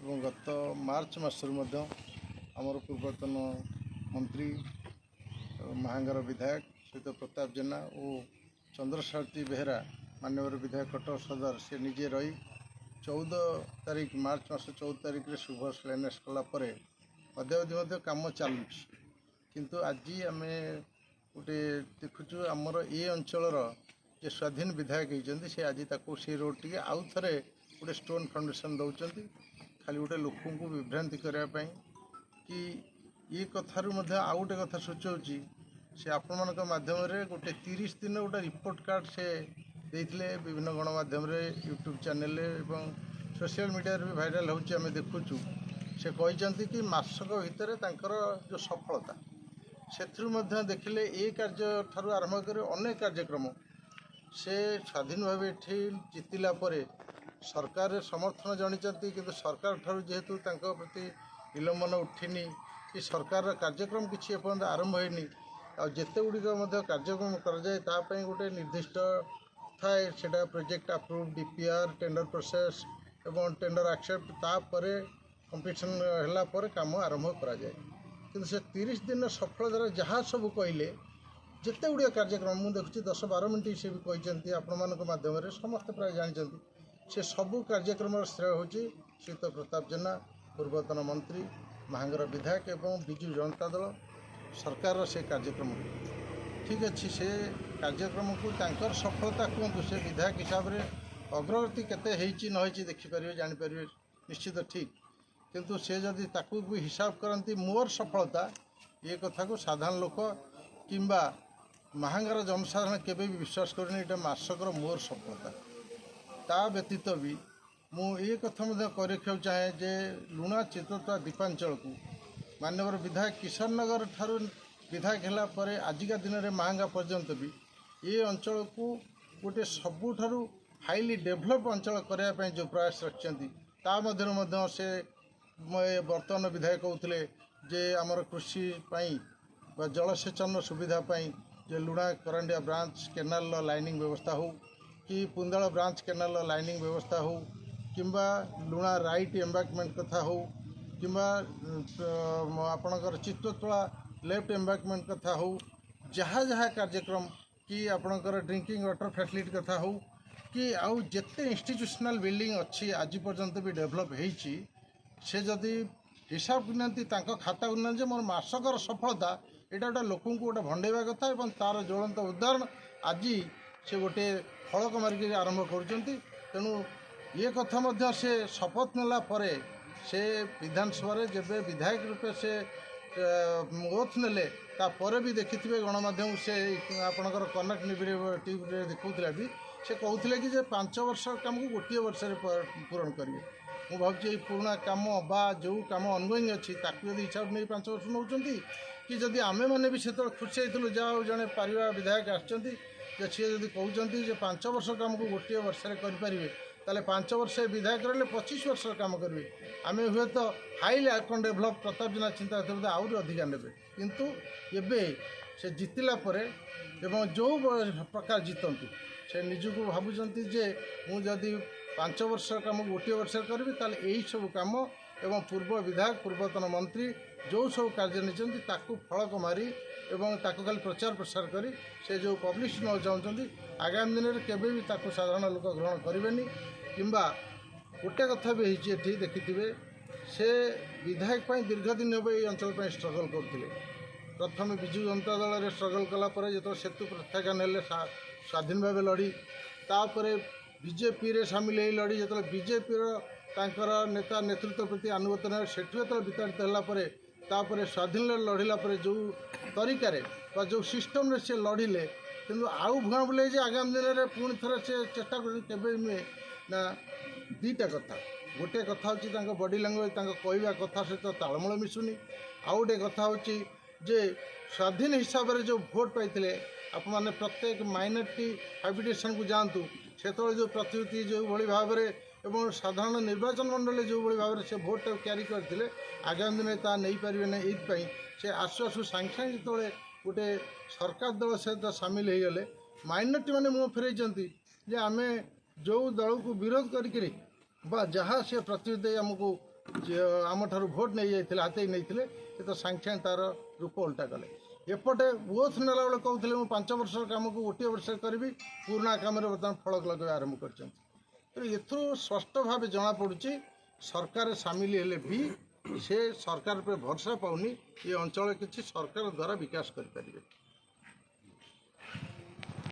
ଏବଂ ଗତ ମାର୍ଚ୍ଚ ମାସରୁ ମଧ୍ୟ ଆମର ପୂର୍ବତନ ମନ୍ତ୍ରୀ, ମାହାଙ୍ଗାର ବିଧାୟକ ସହିତ ପ୍ରତାପ ଜେନା ଓ ଚନ୍ଦ୍ରସାରଥୀ ବେହେରା, ମାନ୍ୟବର ବିଧାୟକ କଟକ ସଦର, ସେ ନିଜେ ରହି 14 ତାରିଖ, ମାର୍ଚ୍ଚ ମାସ 14 ତାରିଖରେ ଶୁଭ ଶିଳାନ୍ୟାସ କଲା ପରେ ଅଦ୍ୟାବଧି ମଧ୍ୟ କାମ ଚାଲୁଛି। କିନ୍ତୁ ଆଜି ଆମେ ଗୋଟେ ଦେଖୁଛୁ, ଆମର ଏ ଅଞ୍ଚଳର ଯେ ସ୍ୱାଧୀନ ବିଧାୟକ ହେଇଛନ୍ତି, ସେ ଆଜି ତାକୁ ସେ ରୋଡ଼ ଟିକେ ଆଉ ଥରେ ଗୋଟେ ଷ୍ଟୋନ୍ ଫାଉଣ୍ଡେସନ୍ ଦେଉଛନ୍ତି, ଖାଲି ଗୋଟେ ଲୋକଙ୍କୁ ବିଭ୍ରାନ୍ତି କରିବା ପାଇଁ କି। ଏ କଥାରୁ ମଧ୍ୟ ଆଉ ଗୋଟେ କଥା ସୂଚାଉଛି, ସେ ଆପଣମାନଙ୍କ ମାଧ୍ୟମରେ ଗୋଟେ 30 ଦିନ ଗୋଟେ ରିପୋର୍ଟ କାର୍ଡ଼ ସେ ଦେଇଥିଲେ ବିଭିନ୍ନ ଗଣମାଧ୍ୟମରେ, ୟୁଟ୍ୟୁବ୍ ଚ୍ୟାନେଲରେ ଏବଂ ସୋସିଆଲ ମିଡ଼ିଆରେ ବି ଭାଇରାଲ୍ ହେଉଛି, ଆମେ ଦେଖୁଛୁ। ସେ କହିଛନ୍ତି କି ମାସକ ଭିତରେ ତାଙ୍କର ଯେଉଁ ସଫଳତା, ସେଥିରୁ ମଧ୍ୟ ଦେଖିଲେ ଏ କାର୍ଯ୍ୟ ଠାରୁ ଆରମ୍ଭ କରି ଅନେକ କାର୍ଯ୍ୟକ୍ରମ ସେ ସ୍ୱାଧୀନ ଭାବେ ଏଠି ଜିତିଲା ପରେ ସରକାରରେ ସମର୍ଥନ ଜଣାଇଛନ୍ତି। କିନ୍ତୁ ସରକାର ଠାରୁ ଯେହେତୁ ତାଙ୍କ ପ୍ରତି ବିଲମ୍ବନ ଉଠିନି କି ସରକାରର କାର୍ଯ୍ୟକ୍ରମ କିଛି ଏପର୍ଯ୍ୟନ୍ତ ଆରମ୍ଭ ହେଇନି, ଆଉ ଯେତେ ଗୁଡ଼ିକ ମଧ୍ୟ କାର୍ଯ୍ୟକ୍ରମ କରାଯାଏ, ତା ପାଇଁ ଗୋଟେ ନିର୍ଦ୍ଦିଷ୍ଟ ଥାଏ। ସେଇଟା project approve, DPR, tender process ଏବଂ ଟେଣ୍ଡର ଆକ୍ସେପ୍ଟ, ତାପରେ କମ୍ପିଟିସନ୍ ହେଲା ପରେ କାମ ଆରମ୍ଭ କରାଯାଏ। କିନ୍ତୁ ସେ 30 ଦିନ ସଫଳତାରେ ଯାହା ସବୁ କହିଲେ, ଯେତେ ଗୁଡ଼ିଏ କାର୍ଯ୍ୟକ୍ରମ ମୁଁ ଦେଖୁଛି, 10-12 ମିନିଟ୍ ସେ ବି କହିଛନ୍ତି, ଆପଣମାନଙ୍କ ମାଧ୍ୟମରେ ସମସ୍ତେ ପ୍ରାୟ ଜାଣିଛନ୍ତି, ସେ ସବୁ କାର୍ଯ୍ୟକ୍ରମର ଶ୍ରେୟ ହେଉଛି ଶ୍ରୀଯୁକ୍ତ ପ୍ରତାପ ଜେନା, ପୂର୍ବତନ ମନ୍ତ୍ରୀ, ମାହାଙ୍ଗର ବିଧାୟକ ଏବଂ ବିଜୁ ଜନତା ଦଳ ସରକାରର ସେ କାର୍ଯ୍ୟକ୍ରମ। ଠିକ୍ ଅଛି, ସେ କାର୍ଯ୍ୟକ୍ରମକୁ ତାଙ୍କର ସଫଳତା କୁହନ୍ତୁ। ସେ ବିଧାୟକ ହିସାବରେ ଅଗ୍ରଗତି କେତେ ହେଇଛି ନ ହେଇଛି ଦେଖିପାରିବେ, ଜାଣିପାରିବେ ନିଶ୍ଚିତ, ଠିକ୍। କିନ୍ତୁ ସେ ଯଦି ତାକୁ ବି ହିସାବ କରନ୍ତି ମୋର ସଫଳତା, ଏ କଥାକୁ ସାଧାରଣ ଲୋକ କିମ୍ବା ମାହାଙ୍ଗାର ଜନସାଧାରଣ କେବେ ବି ବିଶ୍ୱାସ କରିନି ଏଇଟା ମାସକର ମୋର ସଫଳତା। ତା ବ୍ୟତୀତ ବି ମୁଁ ଏ କଥା ମଧ୍ୟ କହି ରଖିବାକୁ ଚାହେଁ ଯେ ଲୁଣା, ଚିତ୍ରତୋଳା ଦ୍ୱୀପାଞ୍ଚଳକୁ ମାନ୍ୟବର ବିଧାୟକ କିଶୋରନଗର ଠାରୁ ବିଧାୟକ ହେଲା ପରେ ଆଜିକା ଦିନରେ ମାହାଙ୍ଗା ପର୍ଯ୍ୟନ୍ତ ବି ଏ ଅଞ୍ଚଳକୁ ଗୋଟେ ସବୁଠାରୁ ହାଇଲି ଡେଭଲପ୍ ଅଞ୍ଚଳ କରିବା ପାଇଁ ଯେଉଁ ପ୍ରୟାସ ରଖିଛନ୍ତି, ତା ମଧ୍ୟରୁ ମଧ୍ୟ ସେ ବର୍ତ୍ତମାନ ବିଧାୟକ କହୁଥିଲେ ଯେ ଆମର କୃଷି ପାଇଁ ବା ଜଳସେଚନର ସୁବିଧା ପାଇଁ ଯେ ଲୁଣା କରାଣ୍ଡିଆ ବ୍ରାଞ୍ଚ କେନାଲର ଲାଇନିଂ ବ୍ୟବସ୍ଥା ହେଉ କି ପୁନ୍ଦାଳ ବ୍ରାଞ୍ଚ କେନାଲର ଲାଇନିଂ ବ୍ୟବସ୍ଥା ହେଉ କିମ୍ବା ଲୁଣା ରାଇଟ୍ ଏମ୍ବାଙ୍କମେଣ୍ଟ କଥା ହେଉ କିମ୍ବା ଆପଣଙ୍କର ଚିତ୍ରତୋଳା ଲେଫ୍ଟ ଏମ୍ବାଙ୍କମେଣ୍ଟ କଥା ହେଉ, ଯାହା ଯାହା କାର୍ଯ୍ୟକ୍ରମ କି ଆପଣଙ୍କର ଡ୍ରିଙ୍କିଂ ୱାଟର ଫ୍ୟାସିଲିଟି କଥା ହେଉ କି ଆଉ ଯେତେ ଇନଷ୍ଟିଚ୍ୟୁସନାଲ ବିଲ୍ଡିଂ ଅଛି, ଆଜି ପର୍ଯ୍ୟନ୍ତ ବି ଡେଭଲପ୍ ହେଇଛି, ସେ ଯଦି ହିସାବ ନିଅନ୍ତି, ତାଙ୍କ ଖାତାକୁ ନିଅନ୍ତି ଯେ ମୋର ମାସକର ସଫଳତା, ଏଇଟା ଗୋଟେ ଲୋକଙ୍କୁ ଗୋଟେ ଭଣ୍ଡେଇବା କଥା। ଏବଂ ତା'ର ଜ୍ୱଳନ୍ତ ଉଦାହରଣ ଆଜି ସେ ଗୋଟେ ଫଳକ ମାରିକିରି ଆରମ୍ଭ କରୁଛନ୍ତି। ତେଣୁ ଇଏ କଥା ମଧ୍ୟ ସେ ଶପଥ ନେଲା ପରେ, ସେ ବିଧାନସଭାରେ ଯେବେ ବିଧାୟକ ରୂପେ ସେ ଓଥ୍ ନେଲେ, ତାପରେ ବି ଦେଖିଥିବେ ଗଣମାଧ୍ୟମକୁ ସେ ଆପଣଙ୍କର କନକ ଟିଭିରେ ଦେଖାଉଥିଲା ବି, ସେ କହୁଥିଲେ କି ଯେ 5 ବର୍ଷ କାମକୁ ଗୋଟିଏ ବର୍ଷରେ ପୂରଣ କରିବେ। ମୁଁ ଭାବୁଛି ଏଇ ପୁରୁଣା କାମ ବା ଯେଉଁ କାମ ଅନଗୋଇଂ ଅଛି, ତାକୁ ଯଦି ହିସାବ ନେଇ 5 ବର୍ଷ ନେଉଛନ୍ତି କି, ଯଦି ଆମେମାନେ ବି ସେତେବେଳେ ଖୁସି ହେଇଥିଲୁ, ଯାହା ହଉ ଜଣେ ପାରିବା ବିଧାୟକ ଆସିଛନ୍ତି, ଯେ ସିଏ ଯଦି କହୁଛନ୍ତି ଯେ 5 ବର୍ଷ କାମକୁ ଗୋଟିଏ ବର୍ଷରେ କରିପାରିବେ, ତାହେଲେ 5 ବର୍ଷ ବିଧାୟକ ରହିଲେ 25 ବର୍ଷର କାମ କରିବେ। ଆମେ ହୁଏତ ହାଇଲି ଆକନ୍ ଡେଭଲପ୍ ପ୍ରତାପ ଜେନା ଚିନ୍ତା ବୋଧେ ଆହୁରି ଅଧିକା ନେବେ। କିନ୍ତୁ ଏବେ ସେ ଜିତିଲା ପରେ ଏବଂ ଯେଉଁ ପ୍ରକାର ଜିତନ୍ତୁ, ସେ ନିଜକୁ ଭାବୁଛନ୍ତି ଯେ ମୁଁ ଯଦି 5 ବର୍ଷ କାମ ଗୋଟିଏ ବର୍ଷରେ କରିବି, ତାହେଲେ ଏଇସବୁ କାମ ଏବଂ ପୂର୍ବ ବିଧାୟକ, ପୂର୍ବତନ ମନ୍ତ୍ରୀ ଯେଉଁ ସବୁ କାର୍ଯ୍ୟ ନେଇଛନ୍ତି, ତାକୁ ଫଳକ ମାରି ଏବଂ ତାକୁ ଖାଲି ପ୍ରଚାର ପ୍ରସାର କରି ସେ ଯେଉଁ ପବ୍ଲିସିଟି ନେବାକୁ ଚାହୁଁଛନ୍ତି, ଆଗାମୀ ଦିନରେ କେବେ ବି ତାକୁ ସାଧାରଣ ଲୋକ ଗ୍ରହଣ କରିବେନି। କିମ୍ବା ଗୋଟେ କଥା ବି ହେଇଛି ଏଠି ଦେଖିଥିବେ, ସେ ବିଧାୟକ ପାଇଁ ଦୀର୍ଘ ଦିନ ହେବ ଏଇ ଅଞ୍ଚଳ ପାଇଁ ଷ୍ଟ୍ରଗଲ୍ କରୁଥିଲେ। ପ୍ରଥମେ ବିଜୁ ଜନତା ଦଳରେ ଷ୍ଟ୍ରଗଲ୍ କଲା ପରେ ଯେତେବେଳେ ସେତୁ ପ୍ରତ୍ୟାଖ୍ୟାନ ହେଲେ, ସ୍ୱାଧୀନ ଭାବେ ଲଢ଼ି, ତାପରେ ବିଜେପିରେ ସାମିଲ ହେଇ ଲଢ଼ି, ଯେତେବେଳେ ବିଜେପିର ତାଙ୍କର ନେତା ନେତୃତ୍ୱ ପ୍ରତି ଆନୁଗତ୍ୟ ନେବେ, ସେଠୁ ଯେତେବେଳେ ବିତାଡ଼ିତ ହେଲା ପରେ, ତାପରେ ସ୍ୱାଧୀନରେ ଲଢ଼ିଲା ପରେ ଯେଉଁ ତରିକାରେ ବା ଯେଉଁ ସିଷ୍ଟମରେ ସେ ଲଢ଼ିଲେ, କିନ୍ତୁ ଆଉ ଭୁଆଁ ବୁଲେଇ ଯେ ଆଗାମୀ ଦିନରେ ପୁଣି ଥରେ ସେ ଚେଷ୍ଟା କରୁଛନ୍ତି, କେବେ ନୁହେଁ ନା। ଦୁଇଟା କଥା। ଗୋଟିଏ କଥା ହେଉଛି ତାଙ୍କ ବଡି ଲାଙ୍ଗୁଏଜ, ତାଙ୍କ କହିବା କଥା ସହିତ ତାଳମେଳ ମିଶୁନି। ଆଉ ଗୋଟେ କଥା ହେଉଛି ଯେ ସ୍ୱାଧୀନ ହିସାବରେ ଯେଉଁ ଭୋଟ ପାଇଥିଲେ, ଆପଣମାନେ ପ୍ରତ୍ୟେକ ମାଇନରିଟି ହାବିଟେସନକୁ ଯାଆନ୍ତୁ, ସେତେବେଳେ ଯେଉଁ ପ୍ରତିଶ୍ରୁତି ଯେଉଁଭଳି ଭାବରେ ଏବଂ ସାଧାରଣ ନିର୍ବାଚନ ମଣ୍ଡଳୀରେ ଯେଉଁଭଳି ଭାବରେ ସେ ଭୋଟଟାକୁ କ୍ୟାରି କରିଥିଲେ, ଆଗାମୀ ଦିନରେ ତାହା ନେଇପାରିବେ ନାହିଁ। ଏଇଥିପାଇଁ ସେ ଆସୁ ଆସୁ ସାଙ୍ଗେ ସାଙ୍ଗେ ଯେତେବେଳେ ଗୋଟେ ସରକାର ଦଳ ସହିତ ସାମିଲ ହେଇଗଲେ, ମାଇନରିଟି ମାନେ ମୁହଁ ଫେରାଇଛନ୍ତି ଯେ ଆମେ ଯେଉଁ ଦଳକୁ ବିରୋଧ କରିକିରି ବା ଯାହା ସେ ପ୍ରତିଶ୍ରୁତି ଦେଇ ଆମକୁ ଆମଠାରୁ ଭୋଟ ନେଇଯାଇଥିଲେ, ହାତେଇ ନେଇଥିଲେ, ସେ ତ ସାଙ୍ଗେ ସାଙ୍ଗେ ତା'ର ରୂପ ଓଲଟା କଲେ। ଏପଟେ ଓଥ୍ ନେଲା ବେଳେ କହୁଥିଲେ, ମୁଁ 5 ବର୍ଷର କାମକୁ ଗୋଟିଏ ବର୍ଷରେ କରିବି। ପୁରୁଣା କାମରେ ବର୍ତ୍ତମାନ ଫଳକ ଲଗାଇବା ଆରମ୍ଭ କରିଛନ୍ତି। ତେଣୁ ଏଥିରୁ ସ୍ପଷ୍ଟ ଭାବେ ଜଣାପଡ଼ୁଛି, ସରକାର ସାମିଲ ହେଲେ ବି ସେ ସରକାର ଉପରେ ଭରସା ପାଉନି, ଏ ଅଞ୍ଚଳ କିଛି ସରକାର ଦ୍ୱାରା ବିକାଶ କରିପାରିବେ।